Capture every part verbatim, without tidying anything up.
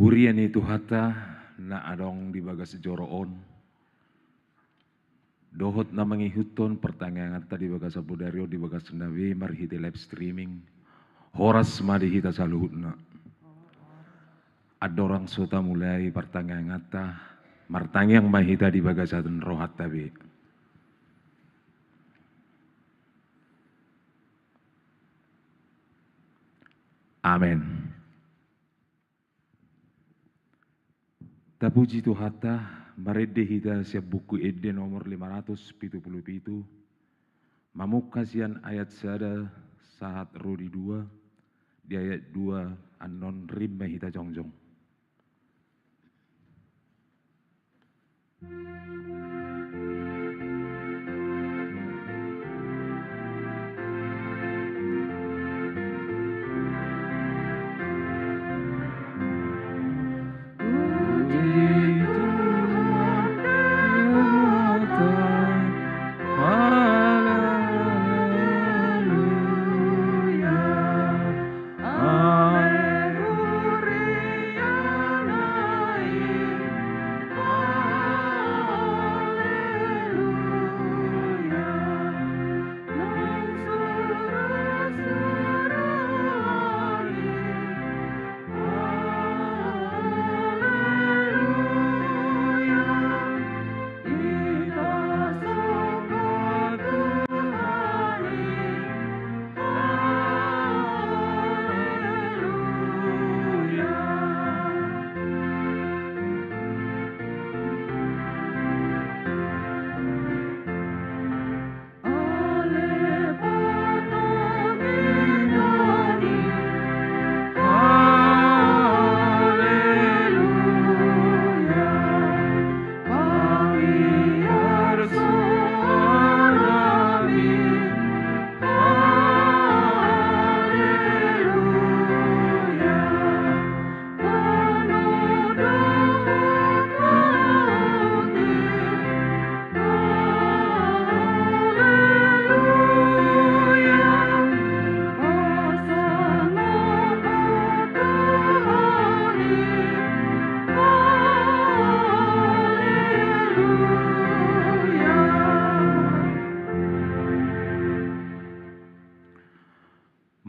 Huria ni Tuhanta na adong di bagas joro on, dohot na mangihuthon partangianganta di bagasan bodari on, di bagasna be marhite live streaming, horas ma di hita saluhutna. Andorang so tamulai partangianganta, martangiang ma hita di bagasan rohanta be. Amen. Tapuji Tuhanta, marende hita sian Buku Ende nomor lima ratus pitu pulu pitu, mamungka sian ayat sada sahat ro di dua, di ayat dua annon rim ma hita jongjong.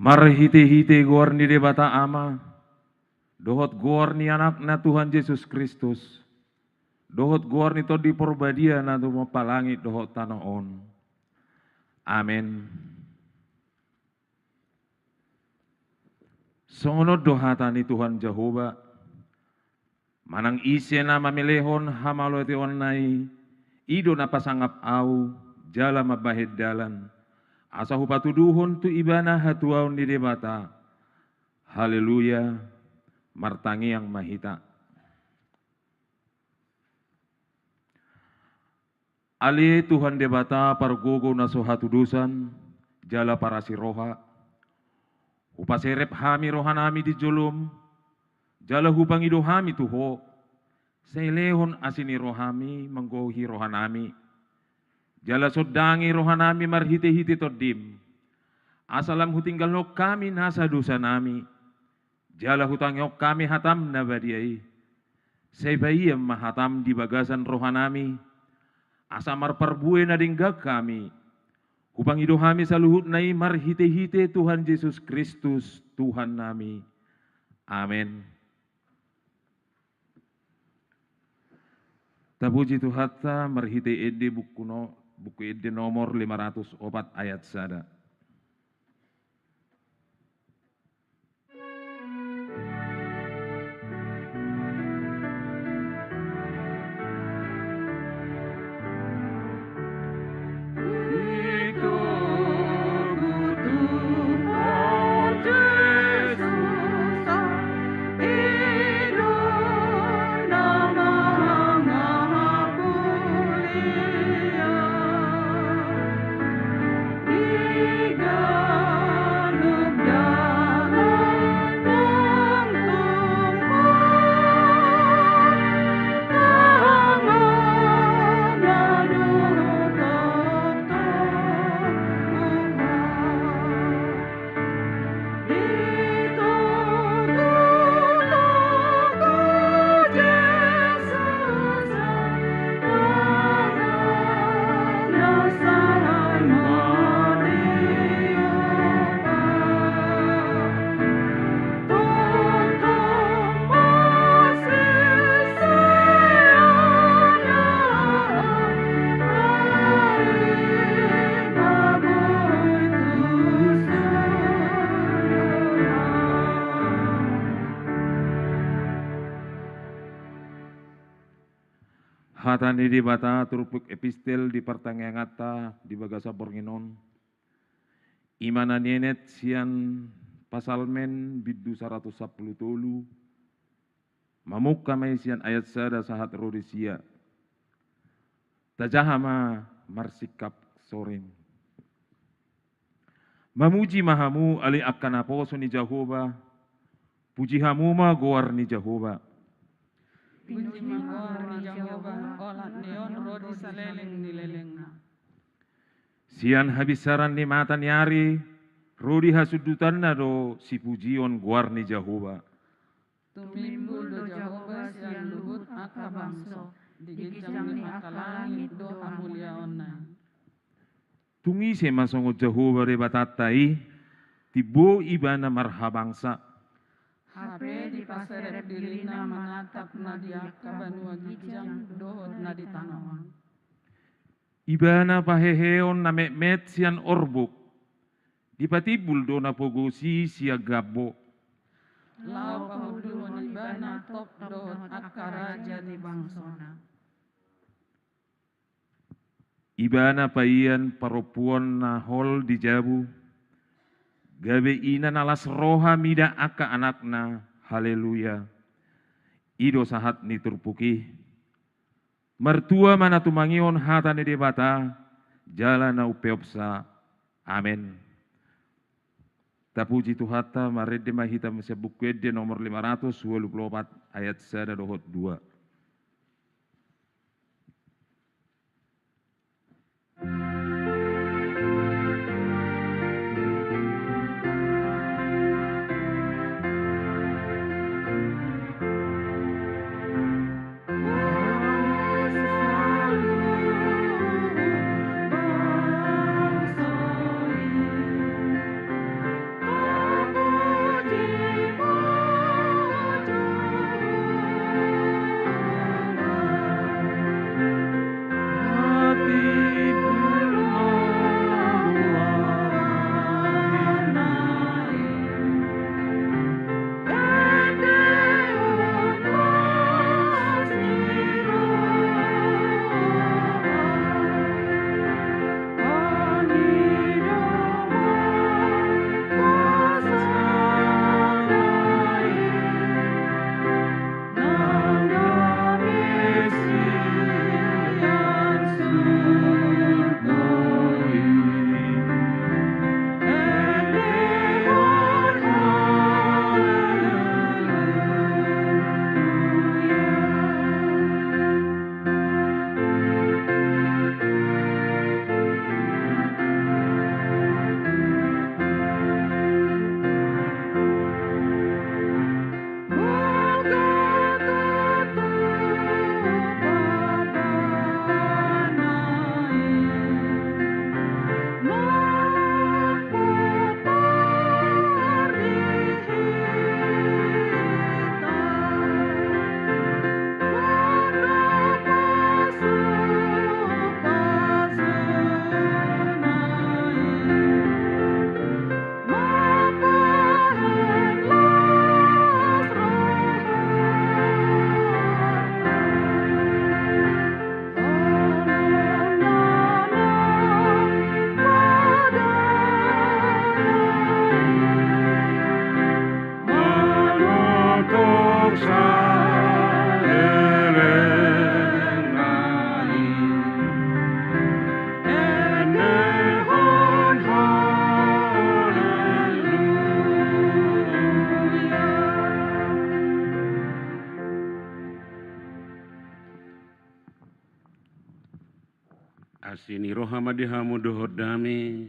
Marhitehite goar ni Debata Ama, dohot goar ni Anakna Tuhan Jesus Kristus, dohot goar ni Tondi Porbadia na tumompa langit dohot tano on. Amen. Songon on do hata ni Tuhan Jahowa, manang ise na mamelehon hamauliateionna i, i do na pasangap ahu, jala mambahen dalan, asa hupatuduhon tu ibana hatuaon ni Debata. Haleluya. Martangiang ma hita. Ale Tuhan Debata pargogo na so hatudosan, jala parasi roha, hupaserep hami rohanami di jolom, jala hupangido hami tu Ho, sai lehon asi ni rohami manggohi rohanami, jala sondangi rohanami marhitehite Tondim, asa lam hutinggalhon hami nasa dosanami, jala hutangihon hami hatam na badia i. Sai paima hatam di bagasan rohanami, asa marparbue na denggan hami. Hupangido hami saluhutna i marhitehite Tuhan Jesus Kristus, Tuhannami. Amen. Tapuji Tuhanta, marhite ende buku no-, Buku Ende nomor lima ratus opat ayat sada. Hata ni Debata turpuk epistel di partangianganta di bagasan borngin on, i ma na nienet sian Pasalmen bindu saratus sampulu tolu, mamungka ma i sian ayat sada sahat ro di sia. Tajaha ma marsingkap soring. Mamuji ma hamu ale angka naposo ni Jahowa, puji hamu ma goar ni Jahowa. Puji ma goar ni Jahowa, olat ni on ro di saleleng ni lelengna. Sian habinsaran ni mata ni ari ro di hasundutanna do sipujion goar ni Jahowa. Tumimbul do Jahowa sian luhut angka bangso, di ginjang ni angka langit do hamuliaonna. Tung ise ma songon Jahowa Debatanta i, timbo ibana marhabangsa. Hape dipaserep dirina manatap na di angka banua ginjang dohot na di tano on. Ibana paheheon na metmet sian orbuk, dipatimbul do na pogos i sian gambo. Laho pahunduhon ibana top dohot angka raja ni bangsona. Ibana paian parompuon na hol di jabu, gabe ina na las roha mida angka anakna. Haleluya. I do sahat ni turpuk i. Martua ma na tumangihon hata ni Debata jala na umpeopsa. Amen. Tapuji Tuhanta, marende ma hita sian Buku Ende nomor lima ratus ualu pulu opat, ayat sada dohot dua. Asi ni roha ma di hamu dohot dame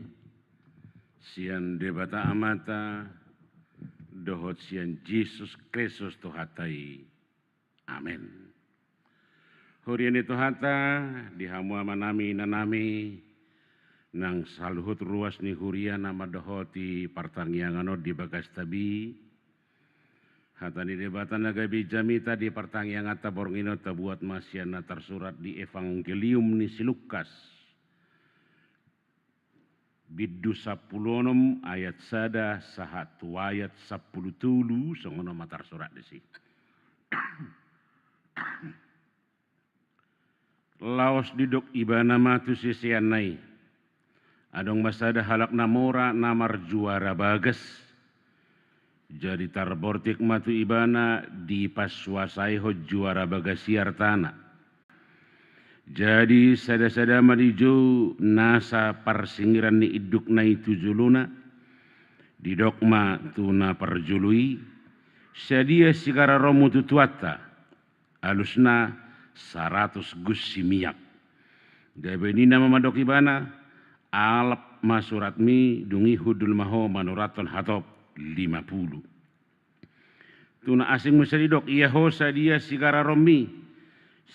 sian Debata Amanta dohot sian Jesus Kristus Tuhanta i. Amen. Huria ni Tuhanta, di hamu amanami, inanami, nang saluhut ruas ni huria na mandohoti partangiangan on di bagasta be, hata ni Debata na gabe jamita di partangianganta borngin on tabuat ma sian na tarsurat di Evangelium ni si Lukas, bindu sampulu onom ayat sada sahat tu ayat sampulu tolu, songon on ma tarsurat disi. Laos didok ibana ma tu siseanna i: Adong ma sada halak na mora na marjuara bagas. Jadi tarbortik ma tu ibana dipasuasaihon juara bagas i artana. Jadi sada-sada ma dijou nasa parsingiran ni indukna i tu jolona. Didok ma tu na parjolo i: Sadia sigararonmu tu tuanta? Alusna: Saratus gusi miak. Gabe ninna ma mandok ibana: Alap ma suratmi, dung i hundul ma ho manurathon hatop lima pulu. Tu na asing muse didok: Ia ho sadia sigararonmi?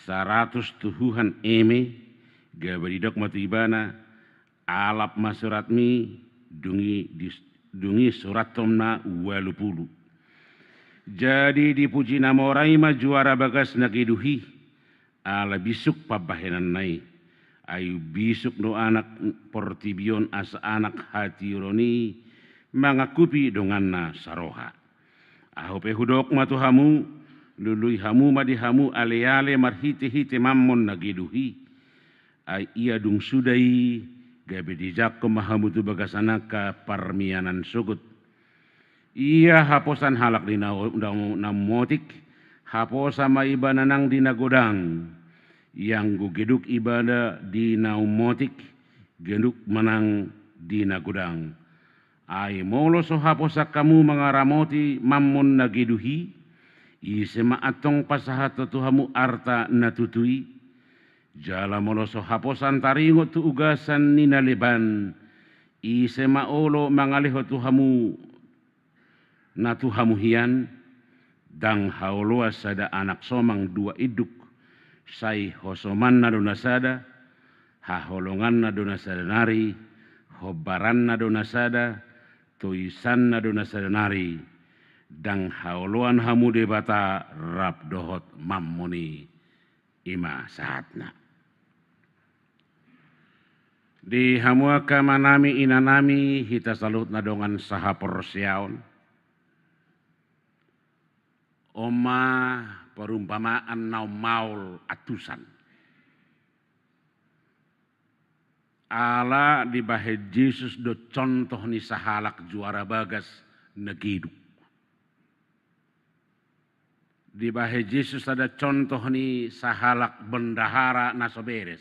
Saratus tuhuhan eme. Gabe didok ma tu ibana: Alap ma suratmi, dung i dis-, dung i surathon ma ualu pulu. Jadi dipuji na mora i ma juara bagas na geduh i, ala bisuk pambahenanna i. Ai bisuk do anak portibi on asa anak hatiuron i mangangkupi donganna saroha. Ahu pe hudok ma tu hamu: Lului hamu ma di hamu ale-ale marhite-hite mammon na geduh i. Ai ia dung suda i, gabe dijangkon ma hamu tu bagasan angka parmianan sogot. Ia haposan halak di na, na, na umotik, haposan ma ibana nang di na godang. Ianggo geduk ibana di na umotik, geduk ma nang di na godang. Ai molo so haposan hamu mangaramoti mammon na geduh i, ise ma antong pasahathon tu hamu arta na tutu i? Jala molo so haposan taringot tu ugasan ni na leban, ise ma olo mangalehon tu hamu na tu hamu hian? Ndang haoloan sada anak somang dua induk, sai hosomanna do na sada, haholonganna do na sada nari, hombaranna do na sada, toisanna do na sada nari. Ndang haoloan hamu Debata rap dohot mammon i. I ma sahatna. Di hamu angka amanami, inanami, hita saluhutna dongan sahaporseaon, on ma perumpamaan na ummaol antusan. Ala dibahen Jesus do contoh ni sahalak juara bagas na geduk. Dibahen Jesus sada contoh ni sahalak bendahara na so beres.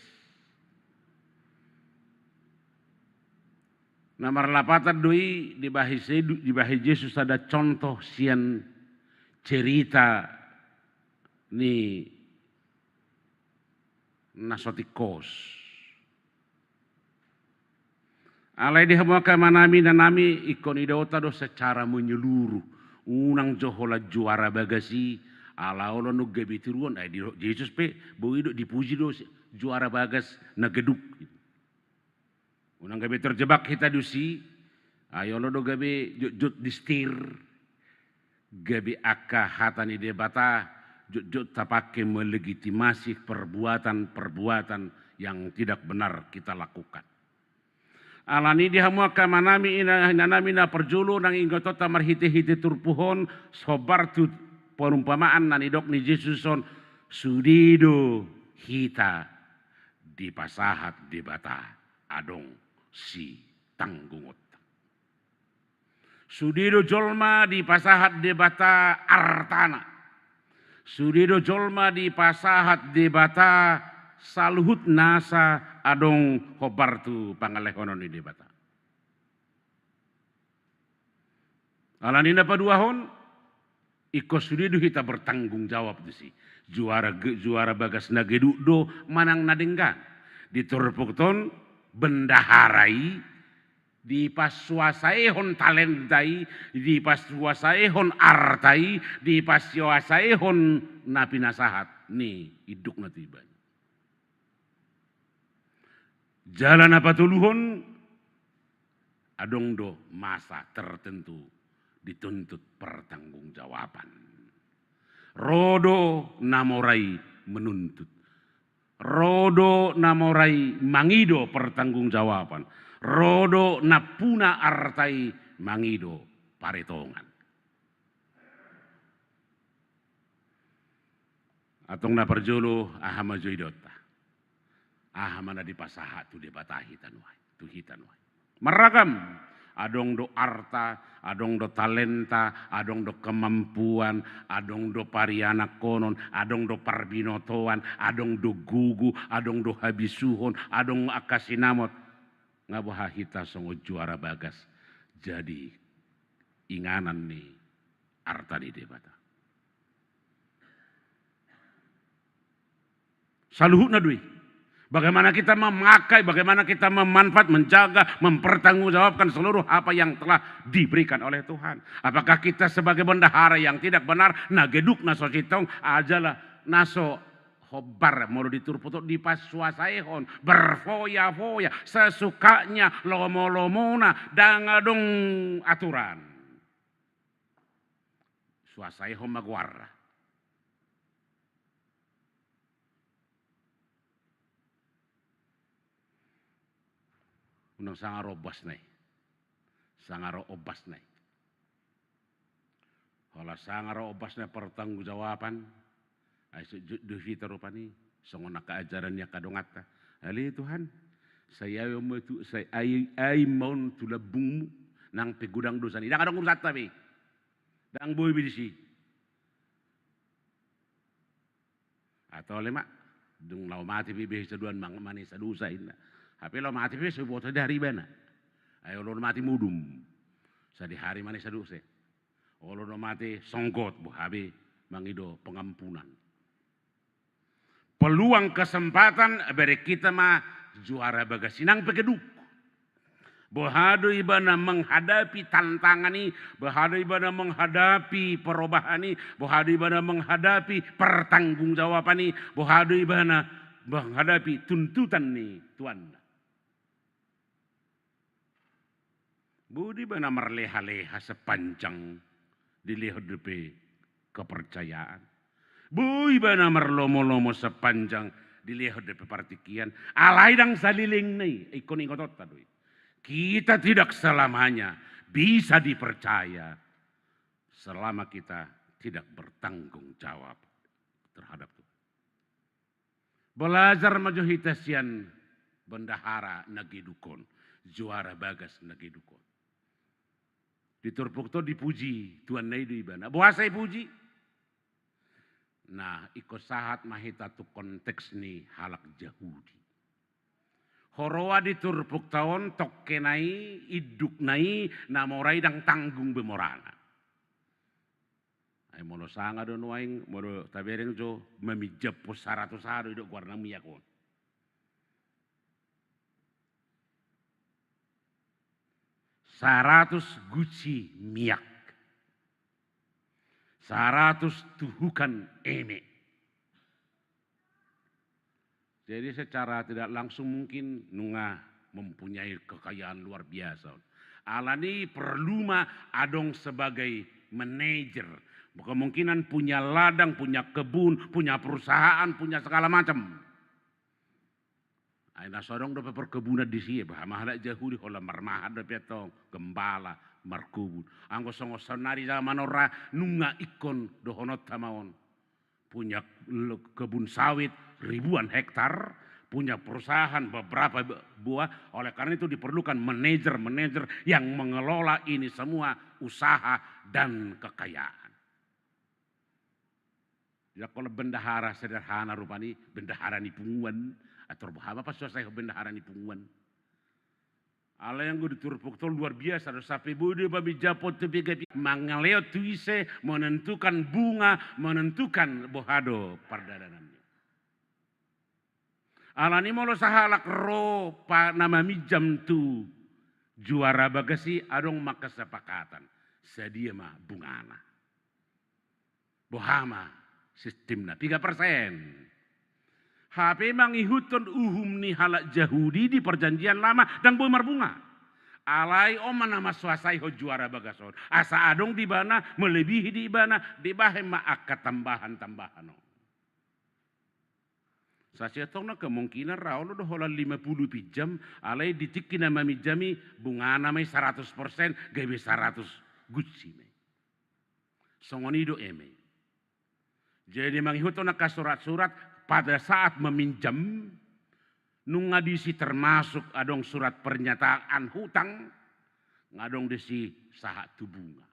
Na marlapatan do i dibahen se-, dibahen Jesus sada contoh sian cerita ni na so tingkos. Alai di hamu angka amanami, inanami, ingkon idaonta do secara menyeluruh. Unang jo holan juara bagas i, ala olo do gabe tiruon, ai didok Jesus pe, boi do dipuji do si-, juara bagas na geduk. Unang gabe terjebak hita disi, ai olo do gabe jotjot disetir, gabe angka hata ni Debata jotjot tapake melegitimasi perbuatan-perbuatan yang tidak benar kita lakukan. Alani di hamu angka amanami, ina-, inanami, na parjolo nang ingotonta marhite-hite turpuk on, sombar tu perumpamaan na nidok ni Jesus on, sude do hita dipasahat Debata adong sitanggungonta. Sude do jolma dipasahat Debata artana. Sude do jolma dipasahat Debata saluhut nasa adong hombar tu pangalehonon ni Debata. Alani na paduahon, ingkon sude do hita bertanggung jawab disi. Juara ge-, juara bagas na geduk do manang na denggan. Di turpuk on bendahara i dipasuasaihon talenta i, dipasuasaihon arta i, dipasuasaihon na pinasahat ni indukna tu ibana. Jala na patoluhon, adong do masa tertentu dituntut pertanggungjawaban. Ro do na mora i menuntut. Ro do na mora i mangido pertanggungjawaban. Ro do nampuna arta i mangido paretongan. Antong na parjolo, aha ma jo idaonta? Aha ma na dipasahat tu Debata hita nuaeng, tu hita nuaeng? Marragam, adong do arta, adong do talenta, adong do kemampuan, adong do parianakhonon, adong do parbinotoan, adong do gogo, adong do habisuhon, adong angka sinamot. Nga boha hita songon Juara Bagas jadi inganan ni arta ni Debata? Saluhutna do i. Bagaimana kita memakai, bagaimana kita memanfaat, menjaga, mempertanggungjawabkan seluruh apa yang telah diberikan oleh Tuhan. Apakah kita sebagai bendahara yang tidak benar, na geduk, na so sintong, ajala na so hombar, molo di turpuk on, dipasuasaihon, berfoya-foya, sesukanya, lomo-lomona, ndang adong aturan. Suasaihon ma goarna. Unang sanga ro ombasna i. Sanga ro ombasna i. Holan sanga ro ombasna pertanggungjawaban. Ai so jot do hita rupani songon angka ajaran ni angka donganta. Ale Tuhan, sai aim ma tu, sai ai, aim ma on tu lambungmu, nang pe godang dosa ni. Ndang adong urusanta be. Ndang boi be disi. Atau ale ma, dung laho mate pe, be saduan mang-, manesa dosa inna. Hape laho mate pe so iboto di ari ibana. Ai olo do mate modom. Sadihari manesa dosa. Olo do mate songgot, boha be mangido pengampunan. Peluang, kesempatan, bereng hita ma Juara Bagas i nang pe geduk. Boha do ibana menghadapi tantangan i, boha do ibana menghadapi perobahan i, boha do ibana menghadapi pertanggungjawaban i, boha do ibana menghadapi tuntutan ni tuanna. Boi do ibana marleha-leha sepanjang dilehon dope kepercayaan. Boi ibana marlomo-lomo sepanjang dilehon dope partingkian. Alai ndang salelengna i, ingkon ingotonta do i. Kita tidak selamanya bisa dipercaya selama kita tidak bertanggung jawab terhadap Tuhan. Belajar ma jo hita sian bendahara na geduk on, Juara Bagas na geduk on. Di turpukta on dipuji tuanna i do ibana. Boasa ipuji? Nah, ingkon sahat ma hita tu konteks ni halak Jahudi. Huroha di turpukta on tongkena i, indukna i, na mora i ndang tanggung be morana. Ai molo sanga do nuaeng, molo tabereng jo maminjam pos saratus aha do, idok goarna, miak on. Saratus guci miak. Saratus tuhukan eme. Jadi secara tidak langsung mungkin nunga mempunyai kekayaan luar biasa. Alani perlu ma adong sebagai manajer. Kemungkinan punya ladang, punya kebun, punya perusahaan, punya segala macam. Ai na so adong dope perkebunan disi, bah, ma halak Jahudi holan marmahan dope antong, gembala, markebun. Anggo songon saonnari zaman on ra, nunga ingkon dohononta ma on. Punya le-, kebun sawit ribuan hektar, punya perusahaan beberapa be-, buah. Oleh karena itu diperlukan manajer-manajer yang mengelola ini semua usaha dan kekayaan. Jadi kalau bendahara sederhana rupani, bendahara ni punguan, ator boha ma pasuasaihon bendahara ni punguan. Alai anggo di turpukta on luar biasa do, sampe boi do maminjam pos tu piga-piga, mangalehon tu ise, menentukan bunga, menentukan boha do pardalananna. Alani molo sahalak ro pa na maminjam tu Juara Bagas i, adong ma kesepakatan, sadia ma bungana. Boha ma sistemna, piga persen. Hape mangihuthon uhum ni halak Jahudi di Perjanjian Lama, ndang boi marbunga. Alai on ma na masuasaihon Juara Bagas on. Asa adong di ibana, melebihi di ibana, dibahen ma angka tambahan-tambahan on. Sasintongna kemungkinan ra olo do holan lima puluh pinjam, alai di tingki na maminjam i bungana ma i saratus persen, gabe saratus guci ma i. Songon i do eme. Jadi mangihuthon angka surat-surat pada saat meminjam, Nunga disi termasuk adong surat pernyataan hutang, nga adong disi sahat tu bunga.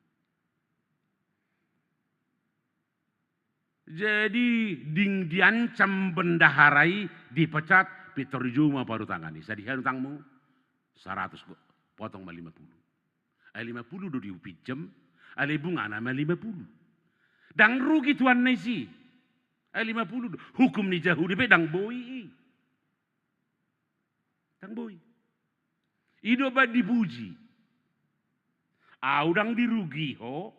Jadi, dang diancam bendahara i dipecat, pintor dijou ma parutangan i. Sadihan utangmu? Saratus, potong ma lima puluh. Ai lima puluh do dipinjam, alai bungana ma lima puluh. Dang rugi tuanna i si. Ai lima puluh do. Hukum ni Jahudi pe dang boi i. Dang boi. I do bahen dipuji. Au dang dirugi ho.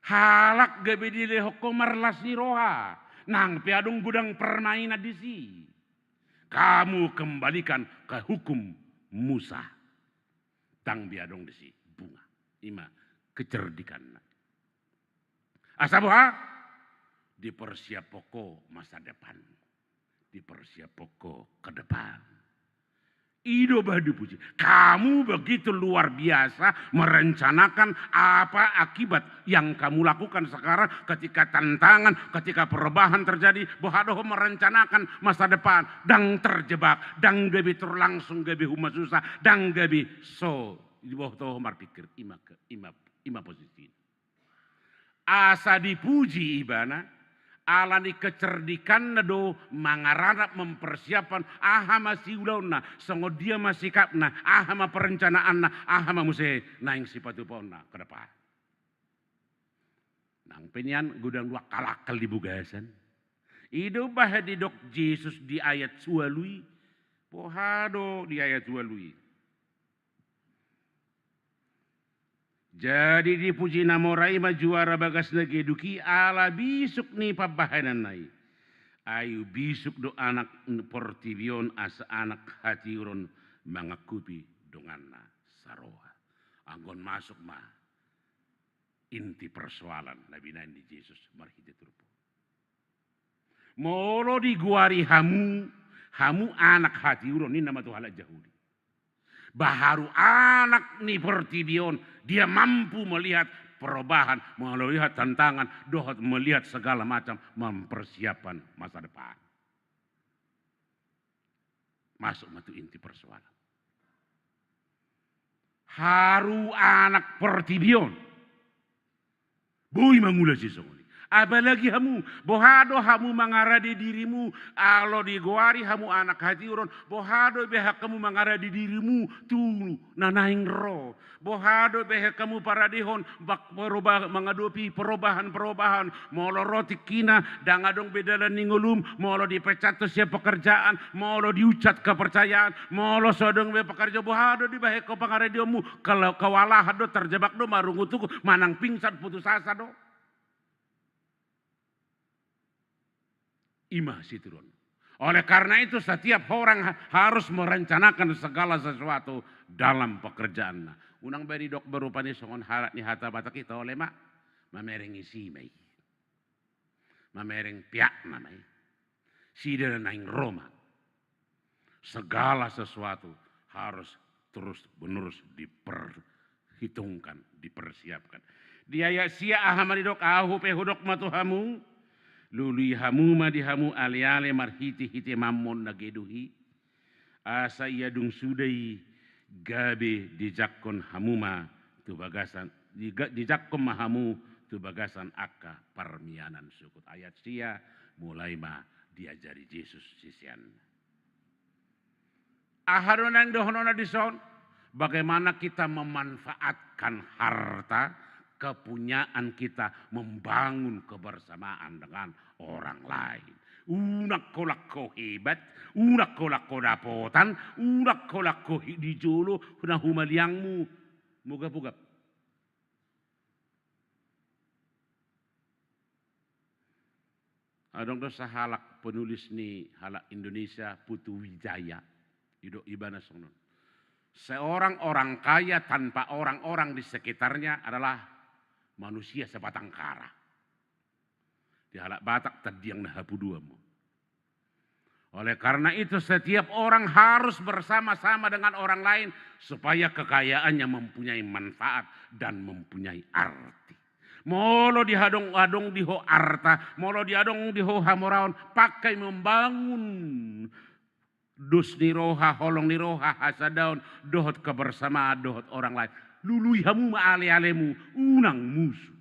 Halak gabe dilehon ho marlas ni roha. Nang pe adong godang permainan disi. Kamu kembalikan ke hukum Musa. Dang be adong disi bunga. Ima kecerdikanna. Asa boha? Dipersiaphon ho masa depan. Dipersiaphon ho ke depan. I do bahen dipuji. Kamu begitu luar biasa merencanakan apa akibat yang kamu lakukan sekarang ketika tantangan, ketika perubahan terjadi, boha do ho merencanakan masa depan, dang terjebak, dang gabe terlangsung gabe humasusa, dang gabe so diboto ho marpikir, ima ke, ima, ima posisi. Asa dipuji ibana, ala ni kecerdikanna do mangaranap mempersiapkan aha ma siulaonna, songon dia ma sikapna, aha ma perencanaanna, aha ma muse naeng sipatupaonna ke depan. Nang pe nian godang do akal-akal di bagasan. I do bahen didok Jesus di ayat ualu i, boha do di ayat ualu i. Jadi dipuji na mora i ma juara bagas na geduk i ala bisuk ni pambahenanna i. Ai bisuk do anak portibi on asa anak hatiuron mangangkupi donganna saroha. Anggo on masuk ma inti persoalan na binahen ni Jesus marhite turpuk. Molo digoari hamu, hamu anak hatiuron, ninna ma tu halak Jahudi. Baharu anak ni portibi on, dia mampu melihat perubahan, melihat tantangan, dohot melihat segala macam, mempersiapkan masa depan. Masuk ma tu inti persoalan. Haru anak portibi on. Boi mangula sisongon i. Apalagi hamu, boha do hamu mangarade dirimu, olo digoari hamu anak hatiuron, boha do beha hamu mangarade dirimu tu na naeng ro. Boha do beha hamu paradehon bak peroba-, mangadopi perobahan-perobahan, molo ro tingkina, dang adong be dalan ni ngolum, molo dipecat ho sian pekerjaan, molo diucat kepercayaan, molo so adong be pekerja, boha do dibahen ho pangaradeonmu, kalau kewalahan do, terjebak do, marungutungut, manang pingsan, putus asa do. Ima situron. Oleh karena itu, setiap orang ha-, harus merencanakan segala sesuatu dalam pekerjaanna. Unang be didok be rupani songon halak ni hata Batak i, tole ma, mamereng isi ma i. Mamereng piakna ma i. Sida na naeng ro ma. Segala sesuatu harus terus menerus diperhitungkan, dipersiapkan. Di ayat sia aha ma didok, ahu pe hudok ma tu hamu, lului hamu ma di hamu aleale marhitehite mammon na geduk i, asa ia dung suda i gabe dijangkon hamu ma tu bagasan, diga-, dijangkon ma hamu tu bagasan angka parmianan sukut. Ayat sia, mulai ma diajari Jesus siseanna. Aha do naeng dohononna dison? Bagaimana kita memanfaatkan harta kepunyaan kita membangun kebersamaan dengan orang lain. Unang holan ho hebat, unang holan ho dapotan, unang holan ho hi-, di jolo na humaliangmu mogap-ogap. Adong do sahalak penulis ni halak Indonesia, Putu Wijaya. Didok ibana songon on. Seorang orang kaya tanpa orang-orang di sekitarnya adalah manusia sebatang kara. Di halak Batak, tandiang na hapuduan ma. Oleh karena itu, setiap orang harus bersama-sama dengan orang lain supaya kekayaannya mempunyai manfaat dan mempunyai arti. Molo diadong-adong di ho arta, molo diadong di ho hamoraon, pakai membangun dos ni roha, holong ni roha, hasadaon, dohot kebersamaan dohot orang lain. Lului hamu ma ale-alemu, unang musu.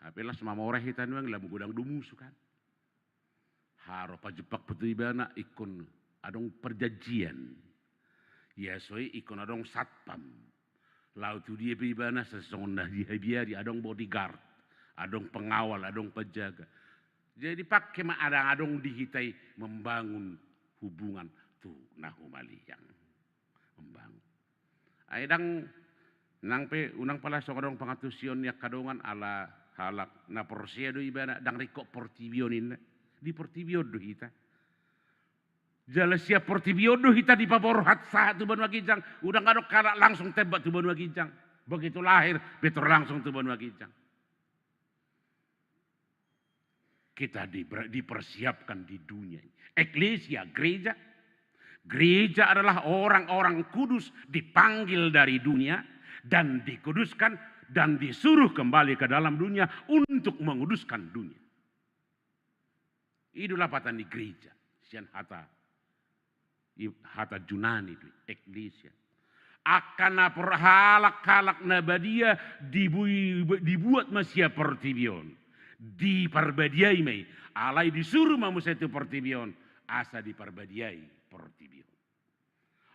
Hape las mamora hita nuaeng, lam godang do musu kan. Haro pajumpang pe tu ibana ingkon adong perjanjian. Ia so i ingkon adong satpam. Laho tu dia pe ibana sai songon na dihabiari, adong bodyguard, adong pengawal, adong penjaga. Jadi pangke ma adong-adong di hita i membangun hubungan tu na humaliang. Membangun. Ai ndang, nang pe unang pala songon adong pangantusion ni angka dongan, ala halak na porsea do ibana, ndang ringkot portibi on ninna. Di portibi on do hita. Jala sian portibi on do hita dipaborhat sahat tu banua ginjang. Unang adong halak langsung tembak tu banua ginjang. Begitu lahir, pintor langsung tu banua ginjang. Kita di-, dipersiapkan di dunia ini. Eklesia, gereja. Gereja adalah orang-orang kudus dipanggil dari dunia dan dikuduskan dan disuruh kembali ke dalam dunia untuk menguduskan dunia. I do lapatan ni gereja, sian hata, i-, hata Junani do i, eklesia. Angka na por-, halak-halak na badia dibui-, dibuat ma sian portibi on. Diparbadiai ma i, alai disuru ma muse tu portibi on, asa diparbadiai portibi on.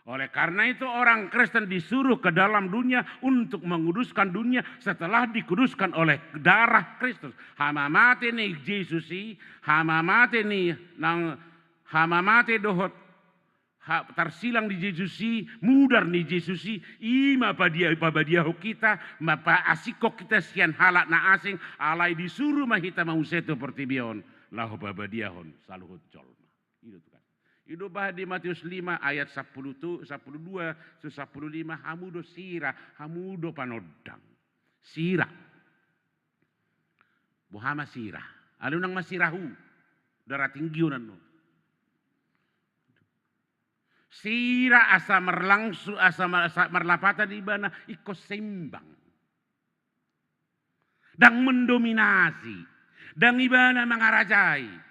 Oleh karena itu, orang Kristen disuruh ke dalam dunia untuk menguduskan dunia setelah dikuduskan oleh darah Kristus. Hamamate ni Jesus i, hamamate ni nang, hamamate dohot ha-, tarsilang ni Jesus i, mudar ni Jesus i, i ma padia-, pabadiahon hita, ma paasikhon hita sian halak na asing, alai disuru ma hita muse tu portibi on, laho pabadiahon saluhut jolma. I do tugas. I do bahen di Matius lima ayat sampulu tu, sampulu dua tu sampulu lima, hamu do sira, hamu do panondang. Sira. Boha ma sira? Alai unang ma sirahu. Darah tinggi on annon. Sira asa marlangsu-, asa mar-, asa marlapatan ibana ingkon seimbang. Ndang mendominasi, ndang ibana mangarajai.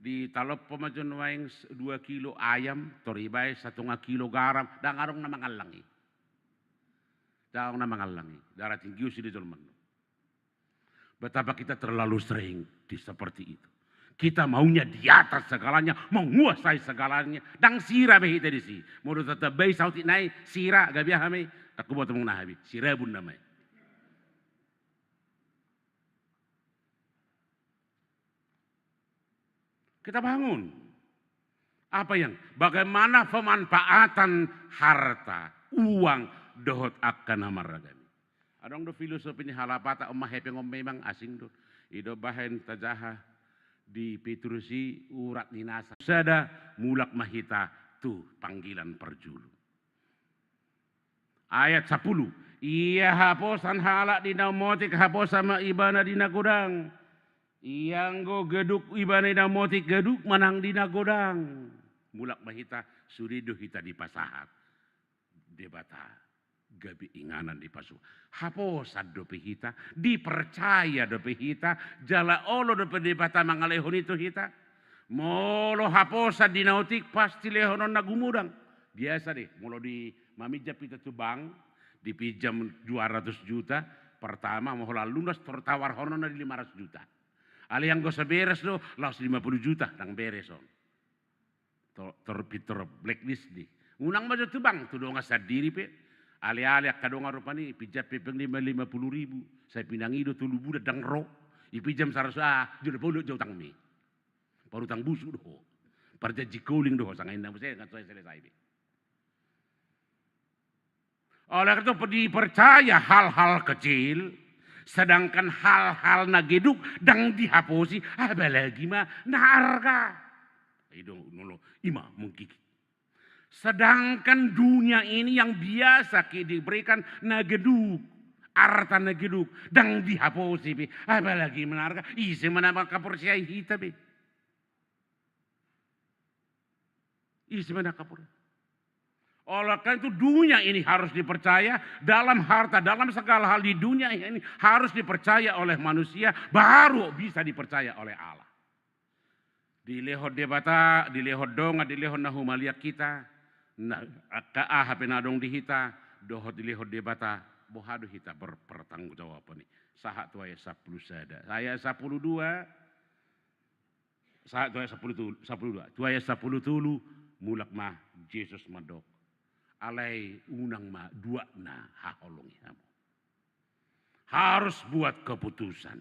Ditalop ma jo nuaeng s-, dua kilo ayam, tor ibaen satonga kilo garam, ndang adong na mangallang i. Ndang adong na mangallang i. Darah tinggi on sude jolma on. Betapa kita terlalu sering di seperti itu. Kita maunya di atas segalanya, menguasai segalanya. Ndang sira be hita disi. Molo tatambai saotik nai, sira gabe aha ma i? Ndang huboto muna habi. Sirabun nama i. Kita bangun. Apa yang, bagaimana pemanfaatan harta, uang, dohot angka na marragam i? Adong do filosofi ni halak Batak, on ma hepeng on memang asing do. I do bahen tajaha di Petrus i urat ni nasa. Sada, mulak ma hita tu panggilan parjolo. Ayat sampulu. Ia haposan halak di na umotik, haposan ma ibana di na godang. Ia anggo geduk ibana di na umotik, geduk ma nang di na godang. Mulak ma hita, sude do hita dipasahat Debata gabe inganan ni pasu. Haposan dope hita, dipercaya dope hita, jala olo dope Debata mangalehon i tu hita. Molo haposan di na otik, pasti lehononna gumodang. Biasa do, molo di maminjam hita tu bank, dipinjam dua ratus juta, pertama, molo holan lunas, tor tawarhononna di lima ratus juta. Alai anggo so beres do, laos lima puluh juta, ndang beres on. Tor, tor, pintor blacklist do i. Unang ma jo tu bank, tu dongan sandiri pe. Ale-ale angka dongan rupani, pinjam pe hepeng lima, lima puluh ribu. Sai pinangido tolu bulan ndang ro. Ipinjam saratus, ah, jo do paulak jo utangmi. Parutang busuk do ho. Parjanji koling do ho, sanga inna muse, nunga so selesai be. Oleh karena itu dipercaya hal-hal kecil, sedangkan hal-hal na geduk ndang dihaposi, apalagi ma na arga. I do nolo, i ma menggigit. Sedangkan dunia ini yang biasa ki diberikan na geduk, arta na geduk, ndang dihaposi be, apalagi ma na arga, ise ma na mangkaporseai hita be. Ise ma na kapur. Oleh karena itu dunia ini harus dipercaya, dalam harta, dalam segala hal di dunia ini harus dipercaya oleh manusia, baru bisa dipercaya oleh Allah. Dilehon Debata, dilehon dongan, dilehon na humaliang hita, na angka aha pe na adong di hita, dohot dilehon Debata, boha do hita berpertanggungjawaban i. Sahat tu ayat sampulu sada. Ayat sampulu dua, sahat tu ayat sampulu tolu, sampulu dua. Tu ayat sampulu tolu, mulak ma Jesus mandok: Alai unang ma duakna haholongi hamu. Harus buat keputusan.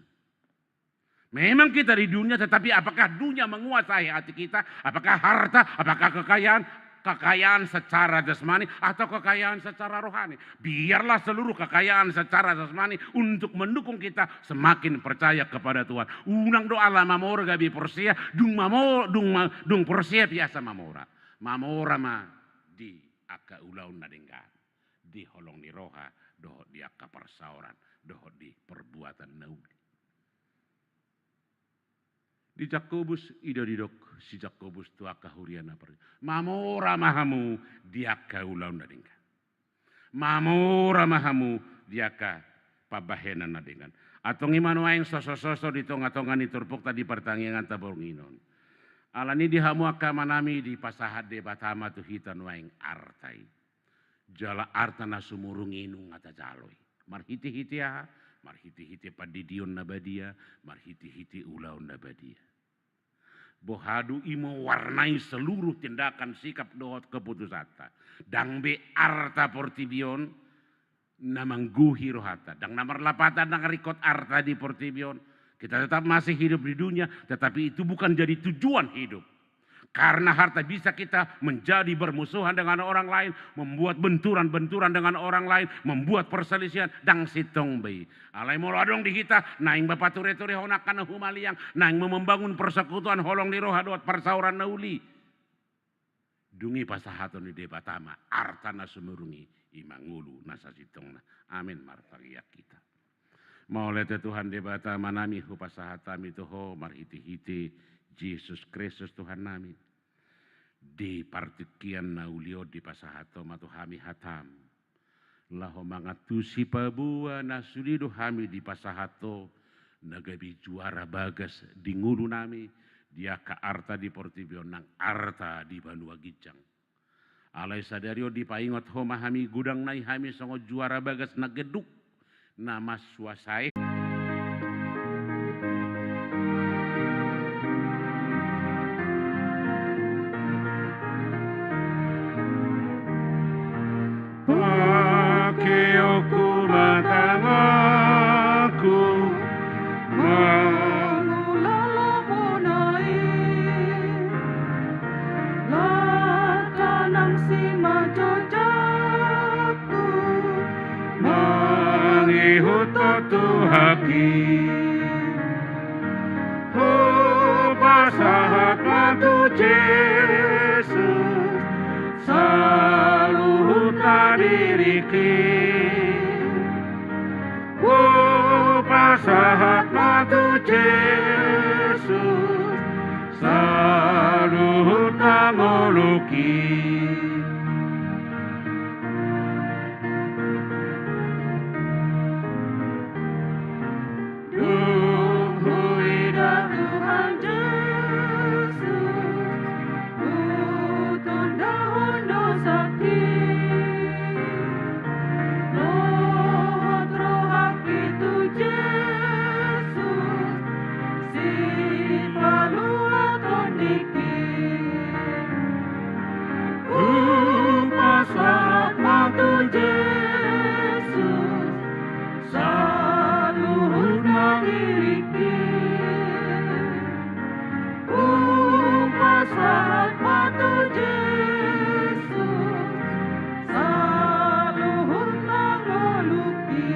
Memang kita di dunia, tetapi apakah dunia menguasai hati kita? Apakah harta? Apakah kekayaan? Kekayaan secara jasmani atau kekayaan secara rohani? Biarlah seluruh kekayaan secara jasmani untuk mendukung kita semakin percaya kepada Tuhan. Unang do ala mamora gabe porsea, dung mamo-, dung ma-, dung porsea pe asa mamora. Mamora ma di angka ulaon na denggan, di holong ni roha, dohot di angka parsaoran, dohot di perbuatan na uli. Di Jakobus i do didok si Jakobus tu angka huria na parjolo: Mamora ma hamu di angka ulaon na denggan. Mamora ma hamu di angka pambahenan na denggan. Antong i ma nuaeng sosososo di tongatonga ni turpukta di partangianganta borngin on. Alani i di hamu angka amanami, dipasahat Debata ma tu hita nuaeng arta i. Jala arta na sumurung i nunga tajalo i. Marhitehite aha? Marhitehite pandidion na badia, marhitehite ulaon na badia. Boha do i mewarnai seluruh tindakan, sikap dohot keputusanta. Ndang be arta portibi on na manggohi rohanta. Ndang na marlapatan ndang ringkot arta di portibi on. Kita tetap masih hidup di dunia, tetapi itu bukan jadi tujuan hidup. Karena harta bisa kita menjadi bermusuhan dengan orang lain, membuat benturan-benturan dengan orang lain, membuat perselisihan, ndang sintong be i. Alai molo adong di hita, naeng ma patureturehon angka na humaliang, naeng ma membangun persekutuan holong ni roha dohot parsaoran na uli, dung i pasahaton ni Debata ma arta na sumurung i, i ma ngolu na sasintongna. Amen. Martangiang hita. Mauliate Tuhan Debata amanami, hupasahat hami tu Ho marhitehite Jesus Kristus Tuhannami. Di partingkian na uli on dipasahat Ho ma tu hami hataM, laho mangantusi paboa na sude do hami dipasahat Ho na gabe juara bagas di ngolunami, di angka arta di portibi on nang arta di banua ginjang. Alai sadari on dipaingot Ho ma hami, godang nai hami songon juara bagas na geduk, na mansuasai. Pakeonku ma tanganku mangula lomo na i, langkah nang simanjujungku mangihut Ho tu haki. Hupasahat ma tu Jesus saluhutna diriki. Hupasahat ma tu Jesus saluhutna ngolungki. Dung huida Tuhan Jesus, hutondahon do sangki. Lohot rohangki tu Jesus, sipaluaton ningki. Hupasahat ma tu Jesus saluhutna diriki. Hupasahat ma tu Jesus saluhutna ngolungki.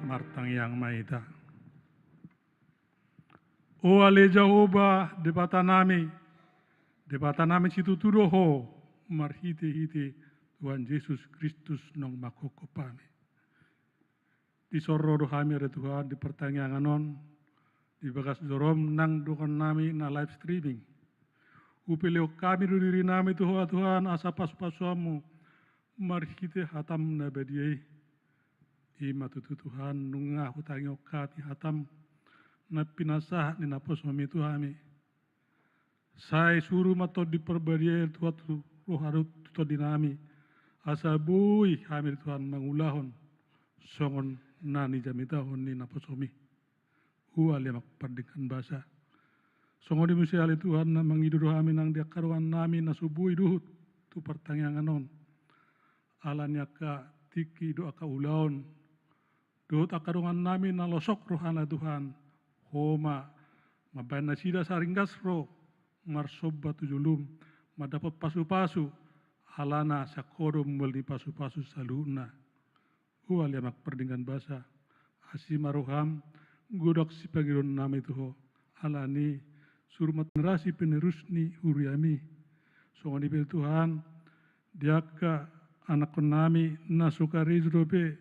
Martangiang ma hita. O ale Jahowa, Debatanami, Debatanami situtu do Ho, marhitehite Tuhan Jesus Kristus naung manghophop hami. Disoro do hami, ale Tuhan, di partangiangan on, di bagas joroM nang dongannami na live streaming. Hupilehon hami do dirinami tu Ho, Tuhan, asa pasupasuonMu marhite hataM na badia i. I ma tutu, Tuhan, nunga hutangihon hami hataM, na pinasahat ni naposomi tu hami. Sai suru ma Tondi Parbadia i Tuhan tu roha dohot tu tondinami, asa boi hami ale Tuhan mangulahon songon na nijamitahon ni naposomi. Hu ale Amang pardenggan basa. Songon i muse ale Tuhan na mangido do hami nang di angka dongannami na so boi dohot tu partangiangan on. Ala ni angka tingki dohot angka ulaon dohot angka dongannami na losok rohana Tuhan. Ho ma mambahen nasida saringgas ro marsomba tu jolom, mandapot pasupasu, alana sian Ho do mual ni pasupasu saluhutna. Hu ale Amang pardenggan basa, asi ma roham, godang sipangidoonnami tu Ho, ala ni suru ma generasi penerus ni huriami. Songon i pe Tuhan, di angka anakkonnami na so karejo dope,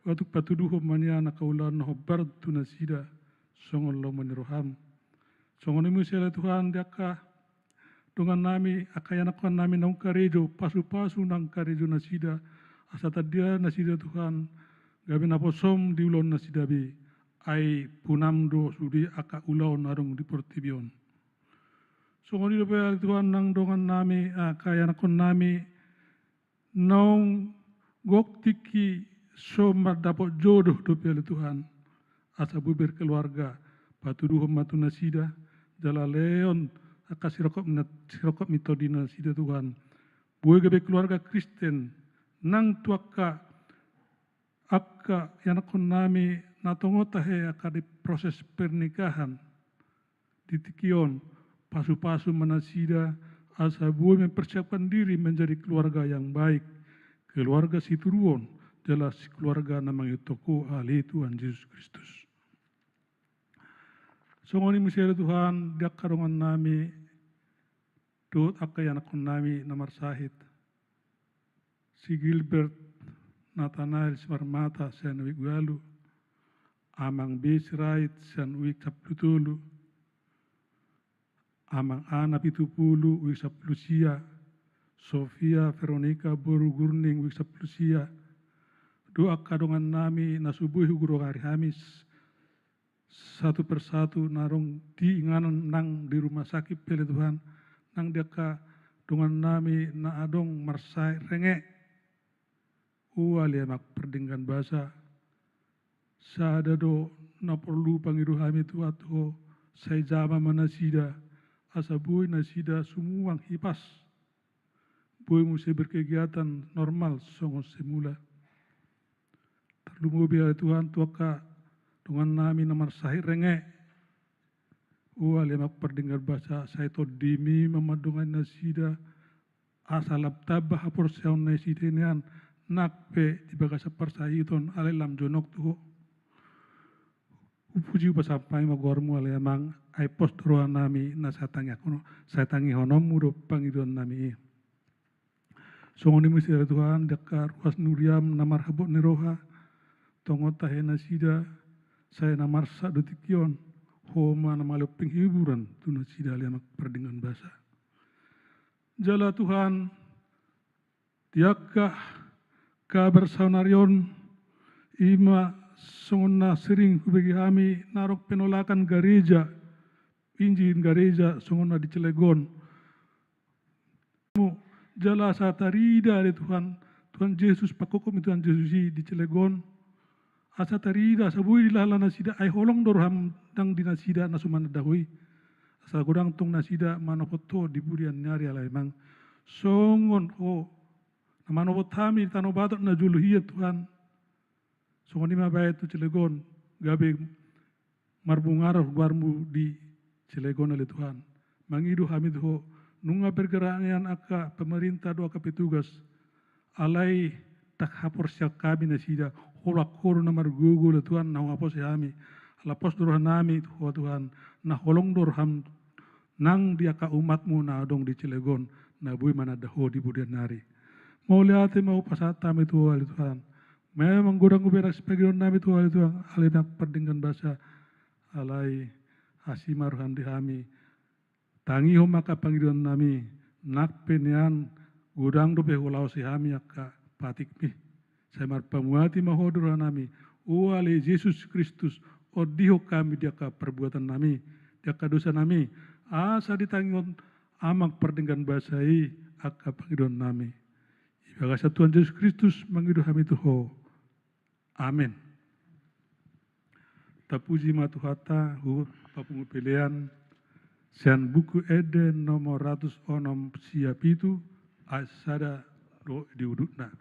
tung patuduhon ma nian angka ulaon na hombar tu nasida songon lomo ni roham. Songon i muse ale Tuhan di angka dongannami, angka ianakkonnami naung karejo, pasupasu nang karejo nasida, asa tanda nasida Tuhan, gabe naposom di ulaon nasida be, ai punam do sude angka ulaon na adong di portibi on. Songon i dope ale Tuhan nang dongannami, angka ianakkonnami, naung gok tingki so mandapot jodoh dope ale Tuhan, asa boi berkeluarga, patuduhon ma tu nasida, jala lehon angka sirongkop na, sirongkop ni tondi nasida Tuhan. Boi gabe keluarga Kristen, nang tu angka, angka ianakkonnami na tongon tahe angka di proses pernikahan. Di tingki on, pasupasu ma nasida, asa boi mempersiapkan diri menjadi keluarga yang baik, keluarga sitiruon, jala si keluarga na mangihuthon Ho ale Tuhan Jesus Kristus. Songon i muse ale Tuhan, di angka dongannami, dohot angka ianakkonnami na marsahit. Si Gilbert Nathanael Simarmata sian Wik ualu, Amang B Sirait sian Wik sampulu tolu, Amang Ana Pitupulu Wik sampulu sia, Sofia Veronica boru Gurning Wik sampulu sia, dohot angka dongannami na so boi hugodang ari Hamis, satu persatu na adong di inganan nang di rumah sakit pe ale Tuhan, nang di angka dongannami na adong marsahit renge. Hu ale Amang pardenggan basa, sada do na porlu pangido hami Tuhan tu Ho, sai jama ma nasida, asa boi nasida sumuang hipas. Boi muse berkegiatan normal songon semula. Tarlumobi ale Tuhan tu angka dongannami na marsahit renge. Hu ale Amang pardenggan basa, sai tondimi ma mandongani nasida, asa lam tamba haporseaon nasida nian, nang pe di bagasan parsahiton alai lam jonok tu Ho. Hupuji hupasampang ma goarmu ale Amang, ai pos do rohanami na sai tangihon, sai tangihononmu do pangidoannami i. Songon i muse ale Tuhan, di angka ruas ni huriam na marhabot ni roha, tongon tahe nasida, sai na marsak do tingki on, Ho ma na maleop penghiburan tu nasida ale Amang pardenggan basa. Jala Tuhan, di angka kabar saonari on, i ma songon na sering hubege hami na adong penolakan gareja, injil gareja songon na di Cilegon. Jala asa tarida ale Tuhan, Tuhan Jesus, pangkophop ni Tuhan Jesus i di Cilegon. Asa tarida, asa boi dilala nasida, ai holong do roham nang di nasida na so mananda Ho i. Asa godang tong nasida manopot Ho di budian ni ari ale Amang. Songon Ho na manopot hami di Tano Batak na jolo hian Tuhan. Songon i ma baen tu Cilegon, gabe marbunga roha goarmu di Cilegon ale Tuhan. Mangido hami tu Ho, nunga bergerak nian angka pemerintah dohot angka petugas. Alai ndang haporseaon hami nasida, holan Ho do na margogo ale Tuhan na hupapose hami. Ala pos do rohanami tu Ho Tuhan, na holong do roham nang di angka umatmu na adong di Cilegon, na boi mananda Ho di budian ari. Mauliate ma hupasahat hami tu Ho ale Tuhan. Memang godang dope sipangidoannami tu Ho ale Tuhan, ale Amang pardenggan basa, alai asi ma roham di hami. Tangihon ma angka pangidoannami, nang pe nian godang dope hulaosi hami angka patikmi. Sai marpamuati ma Ho di rohanami, o ale Jesus Kristus, ondihon hami di angka perbuatannami, di angka dosanami, asa ditangihon Amang pardenggan basa i angka pangidoannami. Di bagasan Tuhan Jesus Kristus mangido hami tu Ho. Amen. Tapuji ma Tuhanta, huhut papungu pelean sian Buku Ende nomor ratus onom sia pitu, ayat sada dohot di udutna.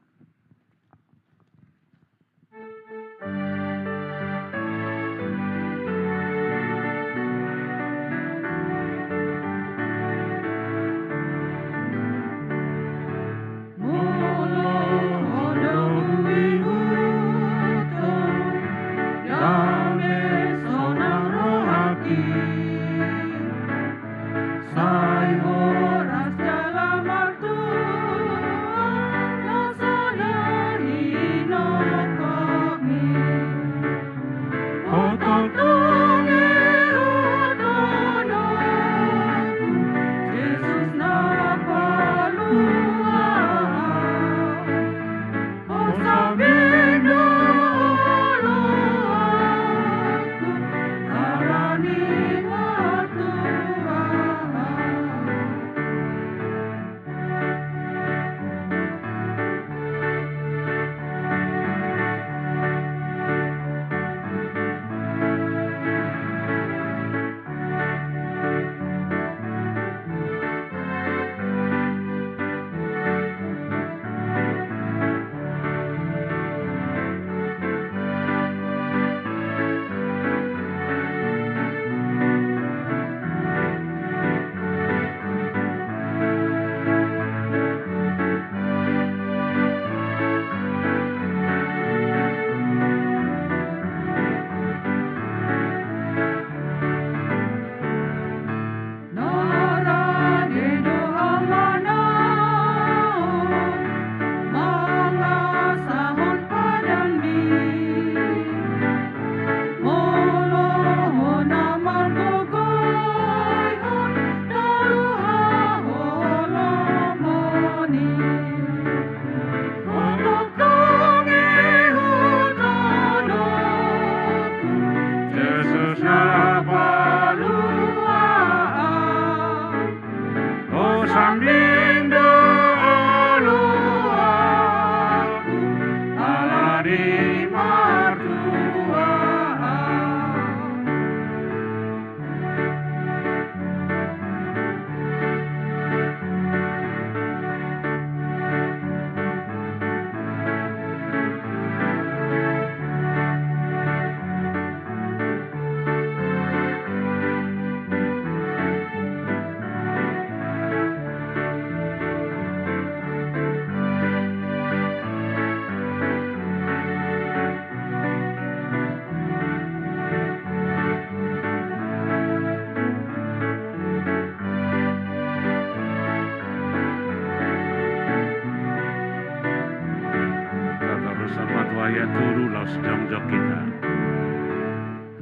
Tatarusan ma tu ayat tolu laos jongjong hita.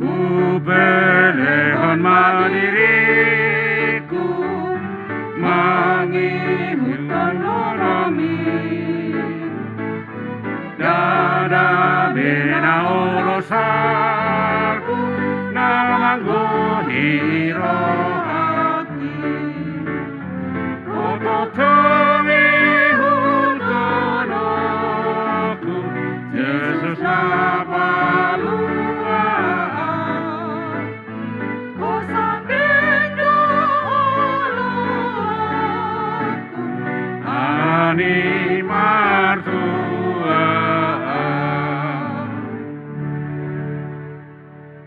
Hupelehon ma diringku mangihuthon holongMi. Ndada be na olo salpu na manggohi rohangki. Ho tongtong ihuthononku, Jesus na palua ahu. Ho sambing do oloanku, alani martua ahu.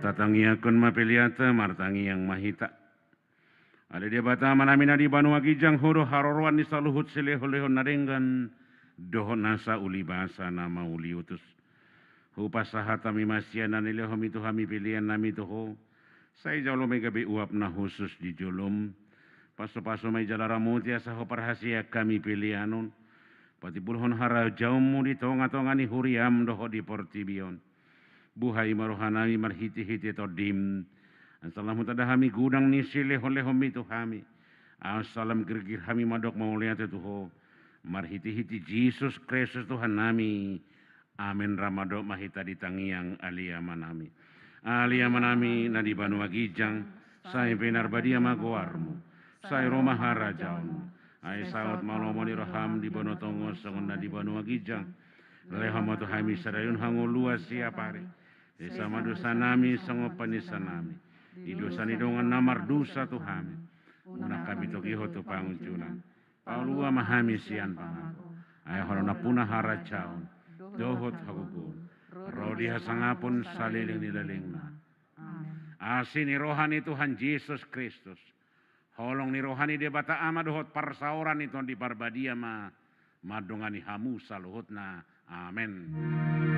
Tatangiangkon ma peleanta, martangiang ma hita. Ale Debata Amanami na di banua ginjang, Ho do haroroan ni saluhut silehonlehon na denggan dohot nasa ulibasa na mauliutus. Hupasahat hami ma sian na nilehonMi tu hami peleannami tu Ho. Sai jalo ma i gabe uap na hushus di joloM. Pasupasu ma i jala ramoti asa Ho parhaseang hami pelean on. Patimbulhon harajaonMu di tongatonga ni huriaM dohot di portibi on. Buhai ma rohanami marhitehite TondiM. Asa lam hutanda hami godang ni silehonlehonMi tu hami. Asa lam girgir hami mandok mauliate tu Ho. Marhitehite Jesus Kristus Tuhannami. Amen. Ra mandok ma hita di tangiang Ale Amanami. Ale Amanami na di banua ginjang, sai pinarbadia ma goarmu, sai ro ma harajaonmu, ai saut ma lomo ni roham di banua tonga on songon na di banua ginjang. Lehon ma tu hami sadari on hangoluan siapari. Esa ma dosanami songon panesanami di dosa ni dongan na mardosa tu hami. Unang hami togihon tu pangunjunan. Palua ma hami sian pangago. Ai Ho do nampuna harajaon dohot hagogoon ro di hasangapon saleleng ni lelengna. Amen. Asi ni roha ni Tuhan Jesus Kristus, holong ni roha ni Debata Ama dohot parsaoran ni Tondi Parbadia ma mandongani hamu saluhutna. Amen. Amen.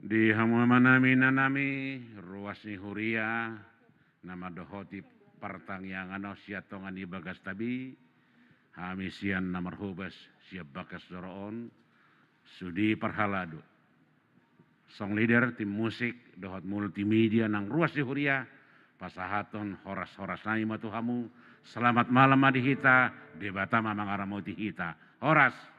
Di hamu amanami, inanami, ruas ni huria na mandohoti partangiangan on sian tonga ni bagas tabi, hami sian na marhobas sian bagas joro on, sude parhalado, song leader, tim musik dohot multimedia nang ruas ni huria, pasahathon horas-horas nami ma tu hamu. Selamat malam ma di hita, Debata ma mangaramoti hita. Horas.